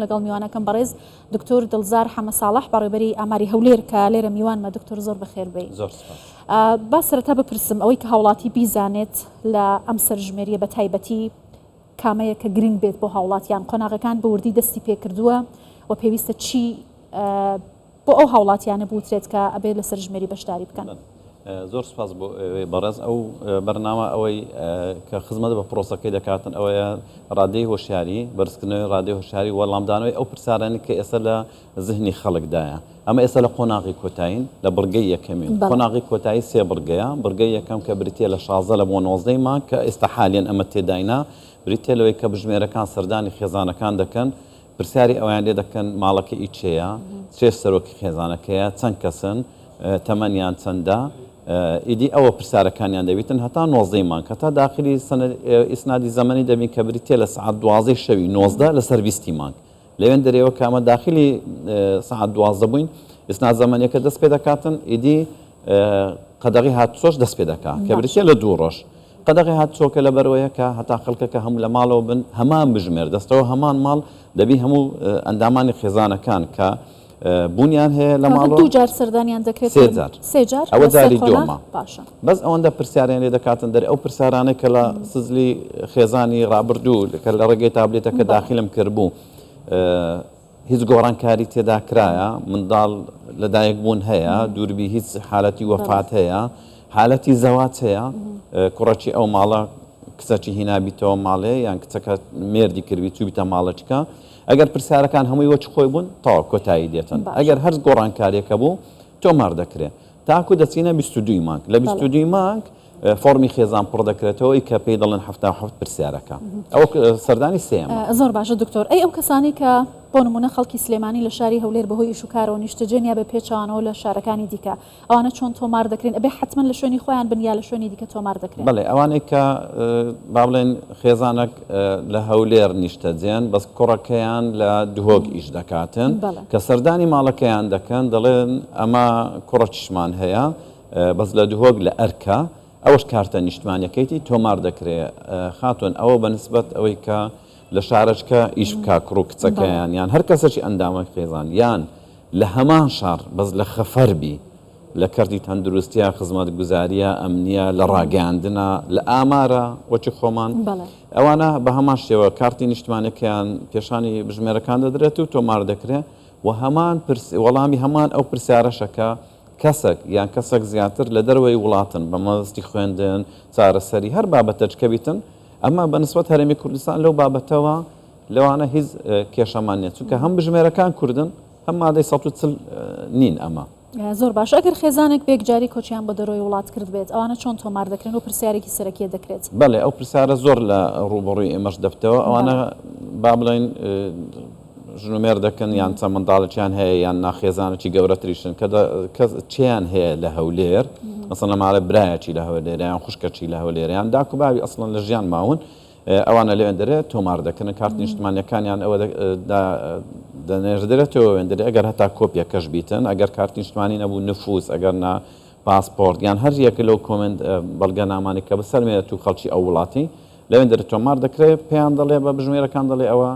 لەگەڵ میوانەکەم بەڕێز دکتۆر دڵزار حەمە ساڵح بەڕێوبەری ئاماری هەولێر کە لێرە میوانمە. دکتۆر زۆر بەخێر بێی. زۆر سپاس. با سەرەتا بپرسم ئەوەی کە هاوڵاتی بیزانێت لە ئەم سەرژمێریە بە تایبەتی کامەیە کە گرنگ بێت بۆ هاوڵاتیان، قۆناغەکان بە وردی دەستی پێکردووە و پێویستە چی بۆ ئەو هاوڵاتیانە بوترێت کە ئەبێ لە سەرژمێری بەشداری بکەن؟ زۆر سپاس بۆ ئێوەی بەڕێز. ئەو بەرنامە ئەوەی کە خزمەت بە پرۆسەکەی دەکاتن ئەوەیە ڕادەی هۆشیاری، بەرزکردنەوەی ڕادەی هۆشیاری و وەڵامدانەوەی ئەو پرسیارانەی کە ئێستا لە زهنی خەڵکدایە. ئەمە ئێستا لە قۆناغی کۆتایین، لە بڕگەی یەکەمین. قۆناغی کۆتایی سێ بڕگەیە، بڕگەی یەکەم کە بریتییە لە 16 لە بۆ نۆزدەی مانگ کە ئێستا حالیەن ئەمە تێداینە، بریتییە لەوەی کە بژمێرەکان سەردانی خێزانەکان دەکەن، پرسیاری ئەوەیان لێ دەکەن ماڵەکە ئی کێیە، کێ سەرۆکی خێزانەکەیە، چەند کەسن، تەمەنیان چەندە، ئیدی ئەوە پرسیارەکانیان دەبیتن هەتا نۆزدەی مانگ، هەتا داخلی ئیسنادی زەمەنی دەبین کە بریتییە لە سەعات دوازدەی شەوی 19 لەسەر بیستی مانگ. لەوێن دەرێوە کە ئەمە داخلی سەعات 12 بووین، ئیسناد زەمەنیەکە دەست پێ دەکاتن، ئیدی قەدەغی هاتوچۆش دەست پێ دەکا کە بریتییە لە دوو ڕۆژ. قەدەغەی هاتوچۆکە لەبەرئەوەیە کە هەتا خەڵکەکە هەموو لە ماڵەوە بن هەمان بژمێر دەستەوە هەمان ماڵ دەبی هەموو ئەندامانی خێزانەکان کە بوونیان هەیە لە ماڵەوە. دوو جار سەردانیان دەکرێت؟ سێ جار. سێ جار؟ ئەوە جاری دووەمە. باشە. بەس ئەوەندە پرسیاریان لێ دەکاتن دەرێ ئەو پرسیارانەی کە لە سجلی خێزانی ڕابردوو کە لە ڕێگەی تابلێتەکە داخلم کردبوو هیچ گۆڕانکاری تێدا کرایە؟ منداڵ لەدایک بوون هەیە؟ دووربی هیچ حالەتی وەفات هەیە؟ حالەتی زەواج هەیە؟ کوڕەکی ئەو ماڵە کچەکی هینابیتەوە ماڵێ یان کچەکە مێردی کردبی چووبیتە ماڵەچکە؟ ئەگەر پرسیارەکان هەمووی وەکی خۆی بوون تەواو کۆتایی دێتن. ئەگەر هەر گۆڕانکاریەکە بوو تۆمار دەکرێ. تاکو دەچینە 22 ی مانگ. لە 22 ی مانگ فۆڕمی خێزان پڕ دەکرێتەوە ی کە پێی دەڵێن 77 پرسیارەکە. ئەوە سەردانی سێیەمە. زۆر باشە دکتۆر ئەی ئەو کەسانەی کە بۆ نمونە خەڵکی سلێمانی لە شاری هەولێر بەهۆی ئیش و کارەوە نیشتەجێن یا بە پێچەوانەوە لە شارەکانی دیکە ئەوانە چۆن تۆمار دەکرێن ئەبێ حەتمەن لە شوێنی خۆیان بن یا لە شوێنی دیکە تۆمار دەکرێن؟ بەڵێ ئەوانەی کە با بڵێن خێزانەک لە هەولێر نیشتەجێن بەس کوڕەکەیان لە دهۆک ئیش دەکاتن کە سەردانی ماڵەکەیان دەکەن دەڵێن ئەمە کوڕەکیشمان هەیە بەس لە دهۆک لە ئەرکە ئەوەش کارتە نیشتمانیەکەیتی تۆمار دەکرێ خاتون ئەوە بە نسبەت ئەوەی کە لە شارەچکە ئیش بکا کوڕ و کچەکەیان یان هەر کەسەکی ئەندامە خێزان یان لە هەمان شار بەس لە خەفەر بی لە کەرتی تەندروستیا خزمەتگوزاریە ئەمنیە لە ڕاگەیاندنە لە ئامارە وەکی خۆمان ئەوانە بە هەمان شێوە کارتی نیشتمانەکەیان پێشانی بژمێرەکان دەدرێت و تۆمار دەکرێ و هەمان پرس وەڵامی هەمان ئەو پرسیارەشە کە کەسەک یان کەسەک زیاتر لە دەرەوەی وڵاتن بە مەبەستی خوێندن، چارەسەری، هەر بابەتەک کە بیتن، ئەمە بە نسبەت هەرێمی کوردستان لەو بابەتەوە لەوانە هیچ کێشەمان نیە، چونکە هەم بژمێرەکان کوردن هەم مادەی 140 نین ئەمە. زۆر باشە ئەگەر خێزانێک بەیەکجاری کۆچیان بۆ دەرەوەی وڵات کردبێت ئەوانە چۆن تۆمار دەکرێن و پرسیارێکی سەرەکیە دەکرێت؟ بەڵێ ئەو پرسیارە زۆر لە ڕووبەڕووی ئێمەش دەبتەوە ئەوانە با بڵێین ژن و مێردەکن یان چەند منداڵێکیان هەیە یان نا خێزانێکی گەورەتریشن کە کەس چیان هەیە لە هەولێر مەسەڵەن لە ماڵێ برایەکی لە هەولێر یان خوشکەکی لە هەولێر یان داک و باوی ئەسڵەن لە ژیان ماون ئەوانە لەوێن دەرێ تۆمار دەکەن کارت نیشتمانیەکانیان ئەوە دەنێردرێتەوە وێن دەرێ ئەگەر هەتا کۆپیەکەش بیتن ئەگەر کارت نیشتمانی نەبوو نفوس ئەگەر نا پاسپۆرت یان هەر یەک لەو کۆمنت بەڵگەنامانەی کە بسەلمێنێت و خەڵکی ئەو وڵاتی لەوێن دەرێ تۆمار دەکرێت پێیان دەڵێ بە بژمێرەکان دەڵێ ئەوە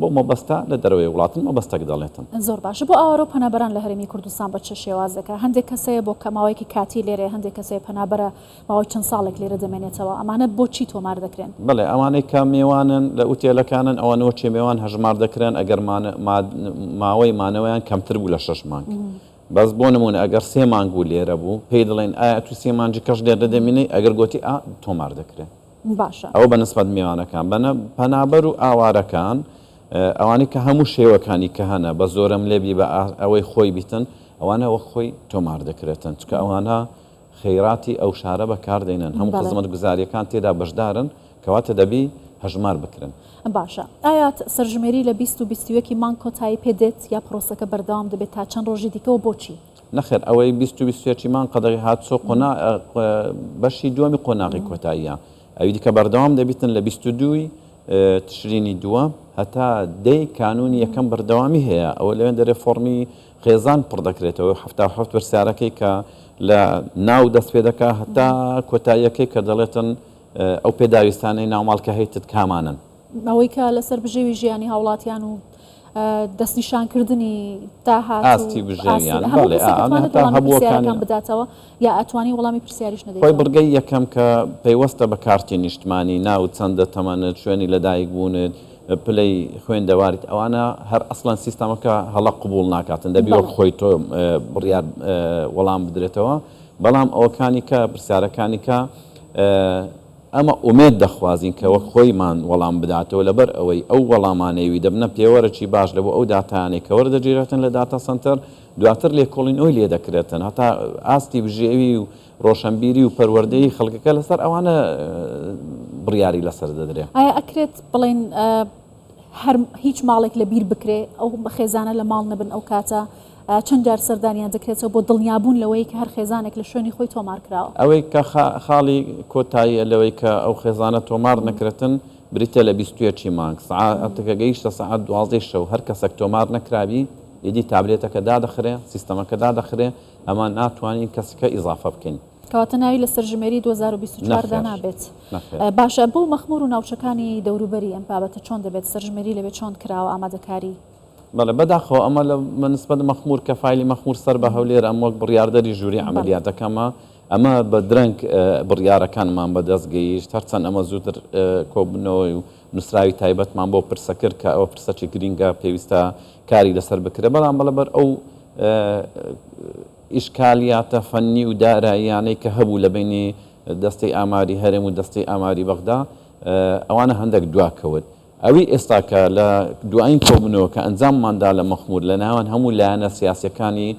بۆ مەبەستە لە دەرەوەی وڵاتن مەبەستەک دەڵێتن. زۆر باشە بۆ ئاوارە و پەنابەران لە هەرێمی کوردستان بە چ شێوازێکە؟ هەندێک کەس هەیە بۆ کە ماوەیەکی کاتی لێرەیە هەندێک کەس هەیە پەنابەرە ماوەی چەند ساڵێک لێرە دەمێنێتەوە ئەمانە بۆچی تۆمار دەکرێن؟ بەڵێ ئەوانەی کە مێوانن لە ئوتێلەکانن ئەوان وەکێ مێوان هەژمار دەکرێن ئەگەر ماوەی مانەوەیان کەمتر بوو لە شەش مانگ بەس بۆ نموونە ئەگەر سێ مانگ بوو لێرە بوو پێی دەڵێن ئایا تو سێ مانگی کەش لێرە دەمێنی ئەگەر گۆتی ئا تۆمار دەکرێ. باشە. ئەوە بە نسبەت میوانەکان. بە پەنابەر و ئاوارەکان ئەوانەی کە هەموو شێوەکانی کە هەنە بە زۆرەملێ بی بە ئەوەی خۆی بیتن ئەوانە وەک خۆی تۆمار دەکرێتن چونکە ئەوانە خەیراتی ئەو شارە بەکار دێنن هەموو خزمەتگوزاریەکان تێدا بەشدارن کەواتە دەبی هەژمار بکرن. باشە ئایا سەرژمێری لە 20 و 21 ی مانگ کۆتایی پێ دێت یا پرۆسەکە بەردەوام دەبێت تا چەند ڕۆژی دیکە و بۆچی؟ نەخێر ئەوەی 20 و 21 ی مانگ قەدەغی هاتوچۆ قۆنا بەشی دووەمی قۆناغی کۆتاییە ئەوی دیکە بەردەوام دەبیتن لە 22 ی تشرینی دووەم هەتا دەی کانوونی یەکەم بەردەوامی هەیە ئەوە لەوێن دەرێ فۆڕمی خێزان پڕ دەکرێتەوە 77 پرسیارەکەی کە لە ناو دەست پێ دەکا هەتا کۆتاییەکەی کە دەڵێتن ئەو پێداویستانەی ناوماڵ کە هەیتت کامانن. ئەوەی کە لەسەر بژێوی ژیانی هاوڵاتیان و. دەستنیشانکردنی داهات و ئاستی بژێویان هەموو بەڵێ کەسێک ئەمە ئەتوانێت هەتا وەڵامی هەبووەکانی پرسیارەکان بداتەوە یا ئەتوانی وەڵامی پرسیاریش خۆی نەدەیتەوە؟ بڕگەی یەکەم کە پەیوەستە بە کارتی نیشتمانی، ناوت چەندە، تەمەنت، شوێنی لەدایک بوونت، پلەی خوێندەواریت ئەوانە هەر ئەسڵەن سیستەمەکە هەڵە قبوڵ ناکاتن دەبی وەک بەڵێ. خۆی تۆ بڕیار وەڵام بدرێتەوە بەڵام ئەوەکانی کە پرسیارەکانی کە ئەمە ئومێد دەخوازین کە وەک خۆیمان وەڵام بداتەوە لەبەر ئەوەی ئەو وەڵامانەی وی دەبنە پێوەرەکی باش لە بۆ ئەو داتایانەی کە وەردەگیرێتن لە داتا سەنتەر دواتر لێکۆڵینەوەی لێ دەکرێتن هەتا ئاستی بژێوی و ڕۆشەنبیری و پەروەردەیی خەڵکەکە لەسەر ئەوانە بڕیاری لەسەر دەدرێ. ئایا ئەکرێت بڵێین هەر هیچ ماڵێک لە بیر بکرێ ئەو خێزانە لە ماڵ نەبن ئەو کاتە چەند جار سەردانیان دەکرێتەوە بۆ دڵنیابوون لەوەی کە هەر خێزانێک لە شوێنی خۆی تۆمار کراوە؟ ئەوەی کە خاڵی کۆتاییە لەوەی کە ئەو خێزانە تۆمار نەکرێتن بریتیە لە 21 ی مانگ سەعات کە گەیشتە سەعات دوازدەی شەو هەر کەسەک تۆمار نەکرابی ئیدی تابلێتەکە دادەخرێ سیستەمەکە دادەخرێ ئەمە ناتوانین کەسەکە ئیزافە بکەین. کەواتە ناوی لە سەرژمێری 2024 دا نەخێر نابێت. نەخێر. باشە بۆ مەخمور و ناوچەکانی دەوروبەری ئەم بابەتە چۆن دەبێت؟ سەرژمێری لەوێ چۆن کراوە ئامادەکاری؟ بەڵێ بەداخەوە ئەمە لە بە نسبەت مەخمور کە فایلی مەخمور سەر بە هەولێرە ئەم وەک بڕیاردەری ژووری بەڵێ. عەمەلیاتەکەمە ئەمە بە درەنگ بڕیارەکانمان بە دەست گەیشت هەرچەند ئەمە زووتر کۆبوونەوەی و نووسراوی تایبەتمان بۆ پرسە کرد کە ئەوە پرسەکی گرینگە پێویستە کاری لەسەر بکرێت بەڵام بەڵەبەر ئەو ئیشکالیاتە فەنی و داراییانەی کە هەبوو لە بەینی دەستەی ئاماری هەرێم و دەستەی ئاماری بەغدا ئەوانە هەندێک دواکەوت. ئەوی ئێستا کە لە دوایین کۆبوونەوە کە ئەنجاممان دا لە مەخموور لە ناوان هەموو لایەنە سیاسیەکانی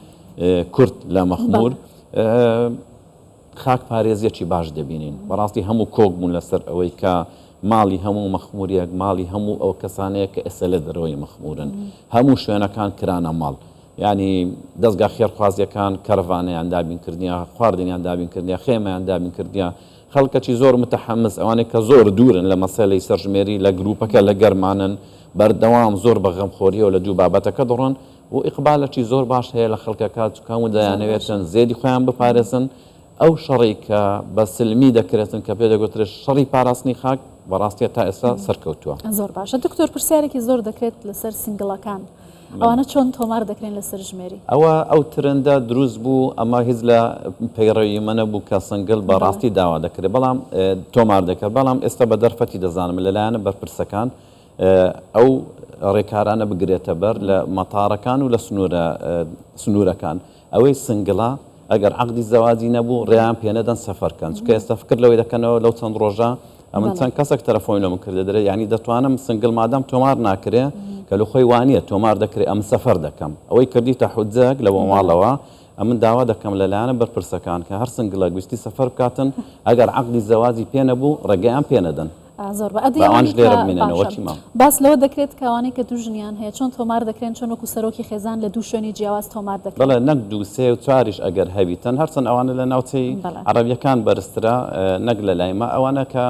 کورد لە مەخموور خاک پارێزیەکی باش دەبینین. بەڕاستی هەموو کۆک بوون لەسەر ئەوەی کە ماڵی هەموو مەخموریەک، ماڵی هەموو ئەو کەسانەیە کە ئێستا لە دەرەوەی مەخمورن. هەموو شوێنەکان کرانە ماڵ. یانی دەزگا خێرخوازیەکان کەرڤانەیان دابین کردیە، خواردنیان دابین کردیە، خێمەیان دابین کردیە. خەڵکەکی زۆر متحمس، ئەوانەی کە زۆر دوورن لە مەسەلەی سەرژمێری لە گروپەکە لە گەرمانن، بەردەوام زۆر بە غەمخۆریەوە لە دوو بابەتەکە دەڕۆن و ئیقبالەکی زۆر باش هەیە لە خەڵکەکە چونکە هەموو دەیانەوێتن زێدی خۆیان بپارێزن. ئەو شەڕەی کە بە سلمی دەکرێتن کە پێ دەگوترێت شەڕی پاراستنی خاک بەڕاستیە تا ئێستا سەرکەوتووە. زۆر باشە دکتۆر پرسیارێکی زۆر دەکرێت لەسەر سینگڵەکان ئەوانە چۆن تۆمار دەکرێن لەسەر ژمێری؟ ئەوە ئەو ترندە دروست بوو ئەمە هیچ لە پەیڕەوی ئمە نەبوو کە single بە ڕاستی داوا دەکرێت بەڵام تۆمار دەکرێت بەڵام ئێستا بە دەرفەتی دەزانم لەلایەنە بەرپرسەکان ئەو ڕێکارانە بگرێتە بەر لە مەتارەکان و لە سنوورە سنوورەکان ئەوەی single ە ئەگەر عەقدی زەواجی نەبوو ڕێیان پێ نەدەن سەفەر کەن چونکە ئێستا فکر لەوەی دەکەنەوە لەو چەند ڕۆژە ئەمن چەند کەسێک تەلەفۆنی لۆ من کردە دەرێ یعنی دەتوانم single مادام تۆمار ناکرێ کە لە خۆی وانە تۆمار دەکرێ ئەم سەفەر دەکەم ئەوەی کردیتە حجەک لە ماڵەوە ئەمن داوا دەکەم لە لایەنە بەرپرسەکان کە هەر single ە ویستی سەفەر بکاتن ئەگەر عەقدی زەواجی پێ نەبوو ڕێگەیان پێ نەدەن. زۆر بە ئەدی با ئەوانیش ئەوانەی کە لێرە بمێننەوە باشە چی ماوە؟ باس لەوە دەکرێت کە ئەوانەی کە دوو ژنیان هەیە چۆن تۆمار دەکرێن چۆن وەکو سەرۆکی خێزان لە دوو شوێنی جیاواز تۆمار دەکرێن؟ بەڵێ نەک دوو سێ و چواریش ئەگەر هەبیتن هەرچەند ئەوانە لە ناوچەی بەڵێ. عەڕەبیەکان بەرزترە نەک لە لای مە ئەوانە کە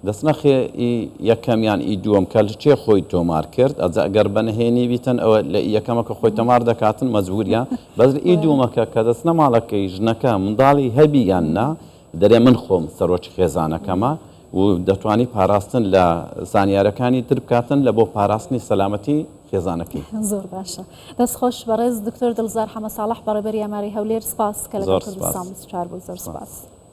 دەچنە خێ ئی یەکەم یان ئی دووەم کە لە کێ خۆی تۆمار کرد ئەجا ئەگەر بە نهێنی بیتن ئەوە لە ئی یەکەمە کە خۆی تۆمار دەکاتن مەجبوریە بەس لە ئی دوومەکە کە دەچنە ماڵەکەی ژنەکە منداڵی هەبی یان نا دەرێ من خۆم سەرۆکی خێزانەکەمە و دەتوانی پاراستن لە زانیارەکانی تر بکاتن لە بۆ پاراستنی سەلامەتی خێزانەکەی. زۆر باشە دەست خۆش بەڕێز دکتۆر دڵزار حەمە ساڵح بەڕێبەری ئاماری هەولێر سپاس کە لەگەڵ زۆر سپاس. کوردستان 24 بووی زۆر سپاس. سپاس.